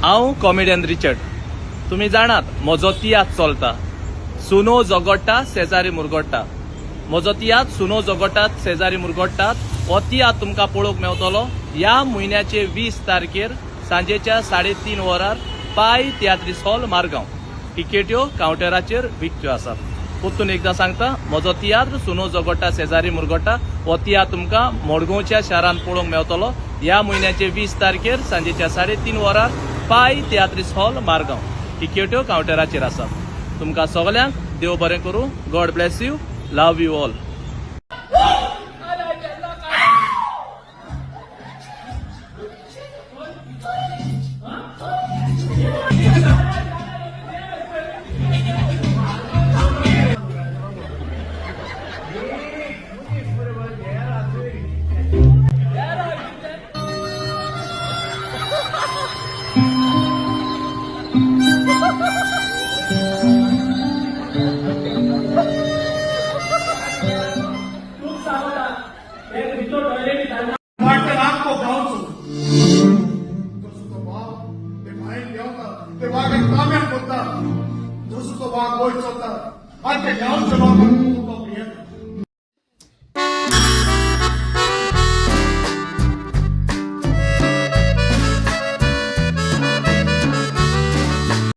हांव comedian Richard. तुमी जाणात म्हजो तियात्र चलता सुनो झगडटा शेजारी मुरगडटा. म्हजो तियात्र सुनो झगडटात शेजारी मुरगडटात हो तियात्र तुमकां पळोवंक मेवतलो ह्या म्हयन्याचे 20 तारखेर सांजेच्या 3:30 वरार पाय तियात्रीस हॉल मारगांव. टिकेट्यो कावंटराचेर विकत्यो आसात. परतून एकदां सांगता, म्हजो तियात्र सुनो झगडटा शेजारी मुरगडटा हो तियात्र तुमकां मडगांवच्या शारांत पळोवंक मेवतलो ह्या म्हयन्याचे 20 तारखेर सांजेच्या 3:30 वरार पाय तियात्रीस हॉल मारगांव. टिकेट्यो कावंटराचेर आसात. तुमकां सगल्यांक देव बरें करूं. God bless you. Love you all. ते वागाक तांब्यान करता, जसो तो वाग वयर चलता आनी ते गांवच्या लोकांक तो भियेता.